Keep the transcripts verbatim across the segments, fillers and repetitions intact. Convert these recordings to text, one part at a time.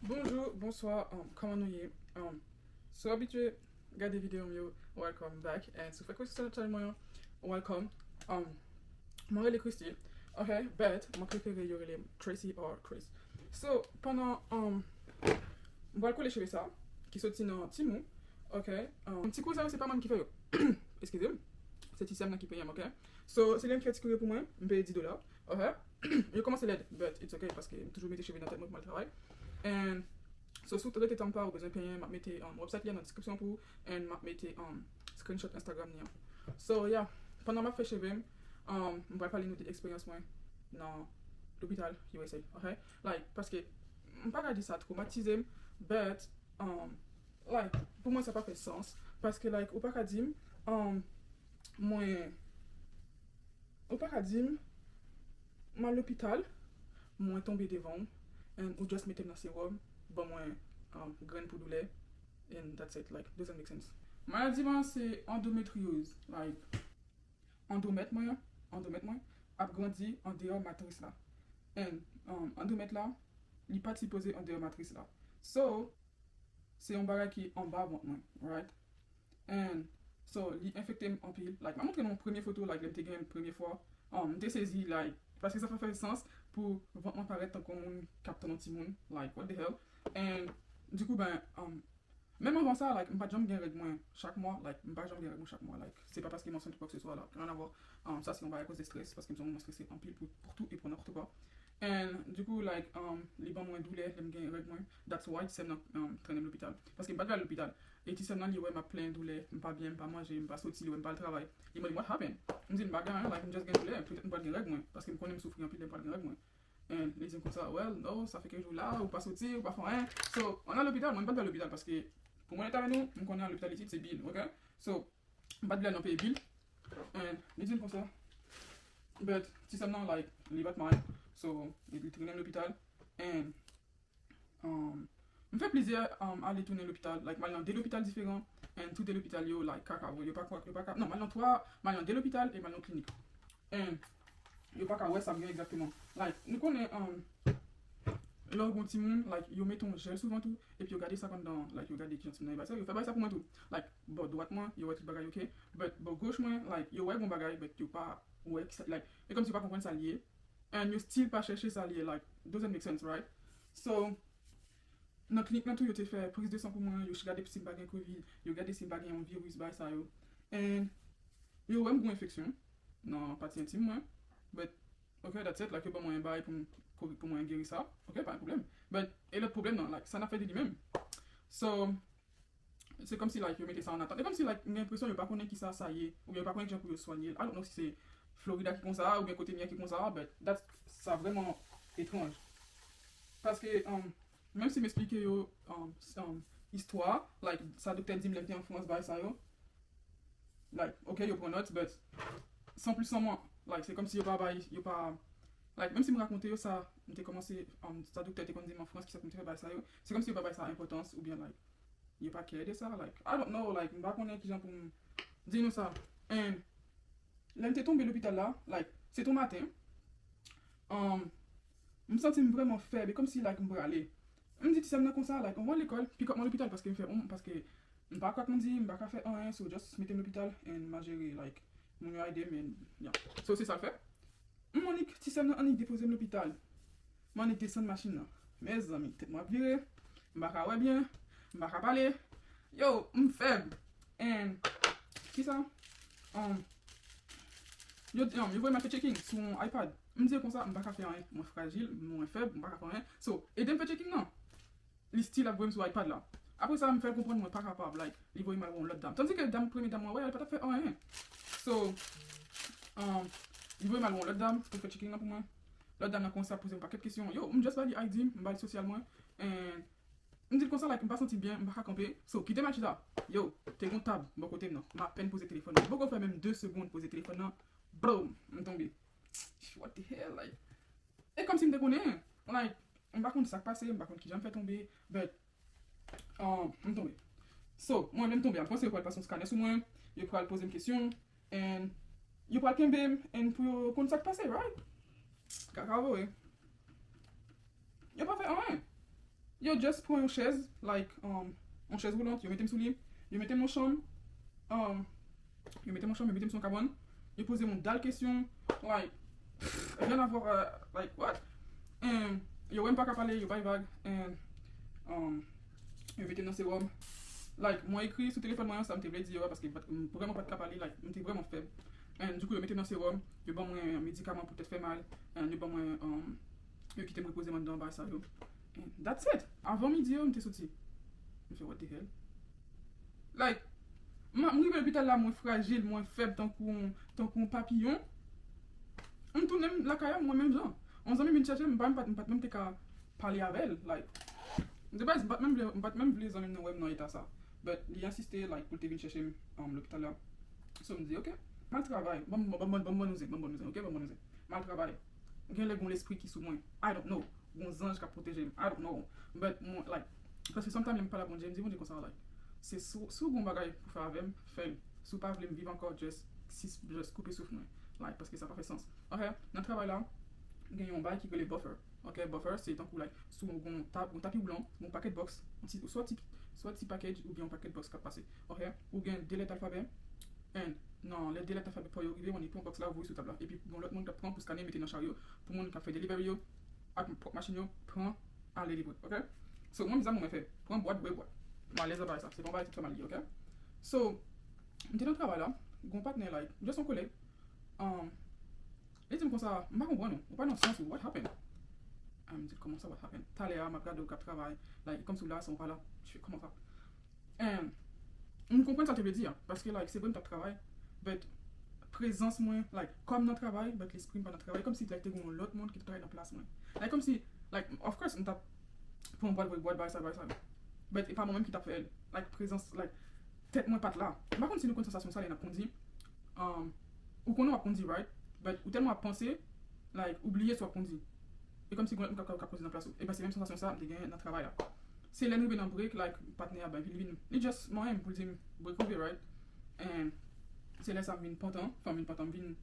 Bonjou, bonswa, um, kòman nou ye? Um, si w abitye gade videyo m yo, welcome back. And si w fèk wè sou chanèl mwen an, welcome. Um, mwen rele Christy, ok? But mwen prefere yo rele m Tracy or Chris. So, pandan, um, m pral kole cheve sa, ki soti nan Temu, ok? Um, ti kouri sa yo, se pa mwen ki fè yo. Eskize m. Se ti sè m nan ki peye m, ok? So, se li menm ki fè ti kouri yo pou mwen, m peye dis dola, ok? Yo kòmanse lèd, but it's ok, paske m toujou mete cheve nan tèt mwen pou m al travay. And so, si w rete tan pa, ou bezwen penyen, m ap mete, um, website li an nan description pou ou, and m ap mete, um, screenshot Instagram li an. So, yeah, pandan m ap fè cheve m, um, m pral pale nou de eksperyans mwen nan lopital U S A, ok? Like, paske, m pa ka di sa twomatize m, but, um, like, pou mwen sa pa fè sans, paske, like, ou pa ka di m, um, mwen, ou pa ka di m, m al lopital, mwen tonbe devan w, and ou just mete m nan sewòm, ban mwen, um, grenn pou doulè, and that's it, like, doesn't make sense. Maladi mwen se endometryoz, like, endomèt mwen, endomèt mwen ap grandi andeyò matris la. And, um, endomèt la, li pa t sipoze andeyò matris la. So, se yon bagay ki anba vant mwen, right? And so, li enfekte m anpil. Like, m ap montre nou premye foto, like, lè m te gen l premye fwa. Um, m te sezi, like, paske sa pa fè sans pou vant mwen parèt tankou yon moun k ap tann yon timoun. Like, what the hell? And, dikou, ben, um, menm anvan sa, like, m pa t janm gen règ mwen chak mwa. Like, m pa janm gen règ mwen chak mwa. Like, se pa paske m ansent ou kwakseswa, like, rien à voir. Um, sa se yon bagay koz estrès, paske m se yon moun mwen strese anpil pou, pou tout e pou nenpòt kwa. And, dikou, like, um, li ban mwen doulè lè m gen règ mwen. That's why ti sè m nan, um, trennen m lopital. Paske m pa t vle al lopital. E ti sè m nan, li wè m ap plenyen doulè, m pa byen, m pa manje, m pa soti, li wè m pa al travay. Li mande m, "What happened?" M di l, "M pa gen anyen, like, m just gen doulè, petèt m pral gen règ mwen." Paske m konnen m soufri anpil lè m pral gen règ mwen. And li di m konsa, "Well, no, sa fè kèk jou la, ou pa soti, ou pa fè anyen." So, ann al lopital, mwen m pa t vle al lopital paske pou mwen rete avè nou, m konnen al lopital isit se bil, ok? So, m pa t vle al nan peye bil. And li di m konsa, but ti sè m nan, like, li pa t mal. So, li trennen m lopital. And, um, m fè plizyè, um, ale tounen lopital. Like, m al nan de lopital diferan. And tout de lopital yo, like, kaka, bro. Yo pa kwè, yo pa ka. Non, m al nan twa, m al nan de lopital e m al nan klinik. And yo pa ka wè sa m gen egzakteman. Like, nou konnen, um, lè w gon timoun, like, yo mete yon jèl sou vant ou, epi yo gade sa anndan, like, yo gade kijan timoun nan ye bagay sa, yo fè bagay sa pou mwen tou. Like, bò dwat mwen, yo wè tout bagay ok, but bò goch mwen, like, yo wè gon bagay, but yo pa wè ki sa, like, e kòmsi yo pa konprann sa l ye, and yo still pa chèche sa l ye, like, doesn't make sense, right? So, nan klinik lan tou, yo te fè priz de san pou mwen, yo gade si m pa gen covid, yo gade si m pa gen yon viris, bagay sa yo. And yo wè m gon enfeksyon nan pati entim mwen, but ok, that's it, like, yo ban mwen yon bagay pou m, pou, pou mwen geri sa. Ok, pa gen pwoblèm. But, e lòt pwoblèm nan, like, sa n ap fè de li menm? So, se kòmsi, like, yo mete sa an atant. E kòmsi, like, m gen enpresyon yo pa konnen kisa sa ye, oubyen yo pa konnen kijan pou yo swanye l. I don't know si se Florida ki konsa, oubyen kote m ye ki konsa, but that's, sa vrèman etranj. Paske, um, menm si m esplike yo, um, s-, um, istwa, like, sa doktè di m lè m te an Frans, bagay sa yo, like, ok, yo pran nòt, but san plis san mwen, like, se kòmsi yo pa bay, yo pa, like, menm si m rakonte yo sa, m te kòmanse, um, sa doktè te konn di m an Frans, kisa pou m te fè, bagay sa yo, se kòmsi yo pa bay sa enpòtans, oubyen, like, yo pa care de sa, like, I don't know, like, m pa konnen kijan pou m di nou sa. And lè m te tonbe lopital la, like, se te yon maten, um, m santi m vrèman fèb, e kòmsi, like, m prale. M di ti sè m nan konsa, like, anvan lekòl, pick up mwen lopital, paske m fè, paske m pa kwè ak moun di, m pa ka fè anyen, so just mete m lopital, and m a jere, like, moun yo ede m, and, yeah. So, se sa l fè. M annik, ti sè m nan annik depoze m lopital. M annik desann machin nan. Mezanmi, tèt mwen ap vire, m pa ka wè byen, m pa ka pale. Yo, m fèb. And, kisa? Um, yo, um, yo voye m al fè checking sou yon iPad. M di yo konsa, m pa ka fè anyen. Mwen frajil, mwen fèb, m pa ka fè anyen. So, ede m fè checking nan. Li still ap voye m sou iPad la. Apre sa, m fè l konprann mwen pa kapab, like, li voye m al wè yon lòt dam. Tandike dam, premye dam mwen wè a, li pa t ap fè anyen. So, um, li voye m al wè yon lòt dam pou fè checking nan pou mwen. Lòt dam nan kòmanse ap poze m pakèt kesyon. Yo, m just ba li I D m, m ba li sosyal mwen. And m di l konsa, like, m pa santi m byen, m pa ka kanpe. So, kite m al chita. Yo, te gon tab bò kote m nan. M apèn poze telefòn nan. M poko fè menm de segonn poze telefòn nan. Boom! M tonbe. What the hell, like? E kòmsi m te konnen, like, m pa konn sa k pase, m pa konn kijan m fè tonbe, but, um, m tonbe. So, mwen, lè m tonbe, apre sa, yo pral pase yon scanner sou mwen, yo pral poze m kesyon, and yo pral kenbe m, and pou yo konn sa k pase, right? Kaka vre. Yo pa fè anyen. Yo just pran yon chèz, like, um, yon chèz woulant, yo mete m sou li, yo mete m nan chanm, um, yo mete m nan chanm, yo mete m sou yon kabann, yo poze m yon dal kesyon, like, rien à voir, uh, like, what? And yo wè m pa ka pale, yo bay vag, and, um, yo mete m nan sewòm. Like, mwen ekri sou telefòn mwen an, sa m te vle di yo a, paske m pa t, m vrèman pa t ka pale, like, m te vrèman fèb. And du coup, yo mete m nan sewòm, yo ban mwen medikaman pou tèt fè mal, and yo ban mwen, um, yo kite m repoze m anndan bagay sa yo. And that's it. Avan midi yo, m te soti. M fè, what the hell? Like, m, m rive lopital la, mwen frajil, mwen fèb tankou, tankou yon papiyon. M tounen lakay mwen menm jan. Yon zanmi vin chèche m, m pa, m pa, m pa t menm te ka pale avè l. Like, de baz, m pa t menm vle, m pa t menm vle zanmi m nan wè m nan eta sa. But li ensiste, like, pou l te vin chèche m, um, lopital la. So, m di, ok, m al travay. Ban m, ban m, ban m, ban m bon nouzen, ban m bon nouzen, ok, ban m bon nouzen. M al travay. Gen lè gen yon lespri ki sou mwen. I don't know. Gen yon zanj k ap pwoteje m. I don't know. But, mwen, like, paske sometimes lè m pale ak Bondye, m di Bondye konsa, like, se si, si w gen yon bagay pou fè avè m, fè l. Si w pa vle m viv ankò, just, sis, just koupe souf mwen. Like, paske sa pa fè sans. Ok, nan travay la, gen yon bagay ki rele buffer. Ok, buffer, se tankou, like, si w gen yon ta-, yon tapi woulan, yon paket box, yon ti, swa ti, swa ti package oubyen yon paket box k ap pase. Ok, ou gen de lèt alfabè, and nan lè de lèt alfabè pa w yo rive, ou pran box la, ou voye sou tab la. Epi, gen lòt moun k ap pran pou skane, mete nan charyo, pou moun k ap fè delivery yo, ak pwòp machin yo, pran, ale livre, ok? So, mwen, mizam mwen fè, pran bwat, bwè bwat. M alèz nan bagay sa, se pa yon bagay ki fè mal li, ok? So, m te nan travay la, gen yon patnè, like, just yon kolèg, um, li di m konsa, m pa konprann ou, ou pa nan sans ou, what happened? Ah, m di, kòman sa, what happened? Talè a, m ap gade w k ap travay, like, kòmsi w la, san w pa la, kòman sa? And m konprann sa l te vle di a, paske, like, se vre m t ap travay, but prezans mwen, like, kò m nan travay, but lespri m pa nan travay, kòmsi, like, te gen yon lòt moun ki t ap travay nan plas mwen. Like, kòmsi, like, of course, m t ap pran bwat, bwat, bagay sa, bagay sa. But e pa mwen menm ki t ap fè l. Like, prezans, like, tèt mwen pa t la. M pa konn si nou konn sansasyon sa lè n ap kondi. Um, ou konnen w ap kondi, right? But ou tèlman ap panse, like, ou bliye si w ap kondi. E kòmsi gen yon lòt moun k ap, k ap, k ap kondi nan plas ou. E ben, se menm sansasyon sa m te genyen nan travay la. Se lè n rive nan break, like, patnè a, ben, li vin, li just manyen m pou l di m break over, right? And se lè sa m vin pantan, enfin, m vin pantan, m vin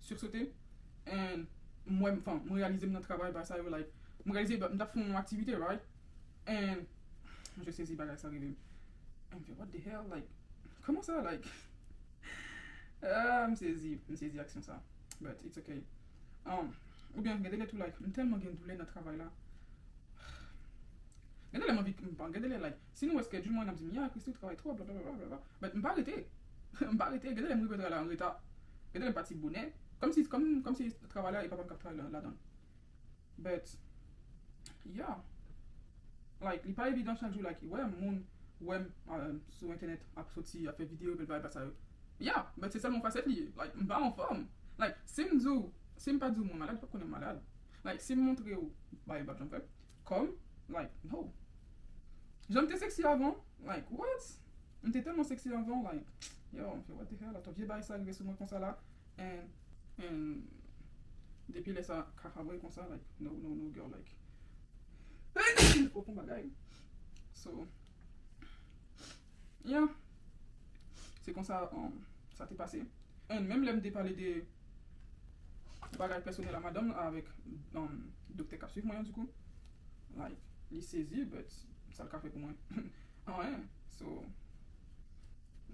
sursote. And m wè, enfin, m reyalize m nan travay, bagay sa yo, like, m reyalize, ben, m t ap fè yon aktivite, right? And je sezi bagay sa rive m. And m fè, what the hell, like, kòman sa, like, ah, m sezi, m sezi aksyon sa. But it's okay. Um, oubyen, gen de lè tou, like, m tèlman gen doulè nan travay la. Gen de lè m anvi, m pa, gen de lè, like, si nou wè schedule mwen, n ap di m, ya, Christy, ou travay twòp, blablabla. But m pa rete. M pa rete. Gen de lè m rive travay la an reta. Gen de lè m pati bonè. Kòmsi, kòm, kòmsi travay la, e pa pa m k ap travay la, ladan l. But, yeah. Like, li pa evidan chak jou, like, wè moun, wè m, um, sou entènèt ap soti, ap fè videyo, bèl bagay, bagay sa yo. Yeah, but se sèlman yon fasèt li ye. Like, m pa anfòm. Like, si m di w, si m pa di w mwen malad, ou p ap konnen m malad. Like, si m montre w, bagay p ap janm fèt. Kòm, like, no. Jan m te sexy avan, like, what? M te tèlman sexy avan, like, yo, m fè, what the hell, atò vye bagay sa rive sou mwen konsa la, and, and depi lè sa, kaka vre konsa, like, no, no, no, girl, like, okenn bagay. So, yeah, se konsa, um, sa te pase. And menm lè m te pale de bagay pèsonèl a madanm nan avèk, um, doktè k ap swiv mwen an, dikou, like, li sezi, but sa l ka fè pou mwen? Anyen. So,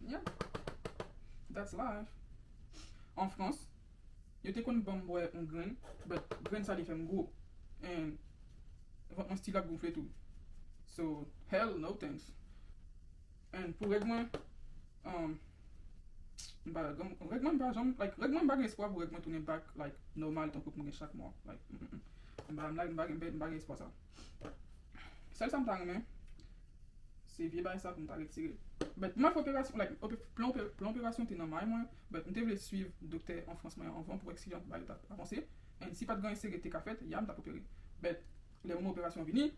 yeah. That's life. An Frans, yo te konn ban m bwè yon grenn, but grenn sa li fè m gwo. And vant mwen still ap gonfle tou. So, hell no thanks. And pou règ mwen, um, m pa, règ mwen, m pa janm, like, règ mwen, m pa gen espwa pou règ mwen tounen back, like, nòmal tankou pou m gen chak mwa. Like, mm, mm, mm. M pa, m pa, m pa gen, m pa gen espwa sa. Sèl sa m ta renmen, se vye bagay sa pou m ta retire. But m ap fè operasyon, like, ope-, plan ope-, plan operasyon te nan may mwen, but m te vle swiv doktè an Frans mwen anvan pou wè si jan bagay yo t ap avanse. And si pa t gen anyen serye te ka fèt, ya m t ap opere. But lè moman operasyon vini,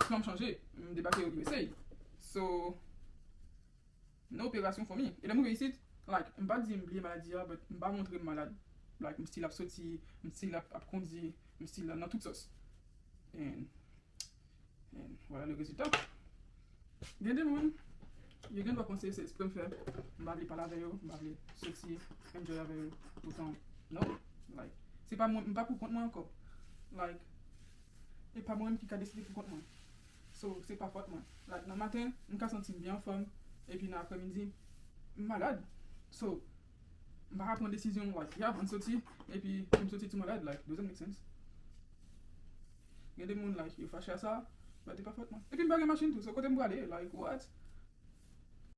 plan m chanje, m debake U S A. So, nan operasyon for me. E lè m rive isit, like, m pa di m bliye maladi a, but m pa montre m malad. Like, m still ap soti, m still ap, ap kondi, m still nan tout sòs. And, and voilà le résultat. Gen de moun, yo gen dwa panse se espre m fè, m pa vle pale avè yo, m pa vle soti, enjoy avè yo. Poutan, no. Like, se pa mwen, m pa pou kont mwen ankò. Like, e pa mwen menm ki ka deside pou kont mwen. So, se pa fòt mwen. Like, nan maten, m ka santi m byen anfòm, epi nan aprèmidi, m malad. So, m pa ka pran desizyon, like, yeah, ann soti, epi pou m soti tou malad, like, doesn't make sense. Gen de moun, like, yo fache a sa, but se pa fòt mwen. Epi m pa gen machin tou, so kote m prale, like, what?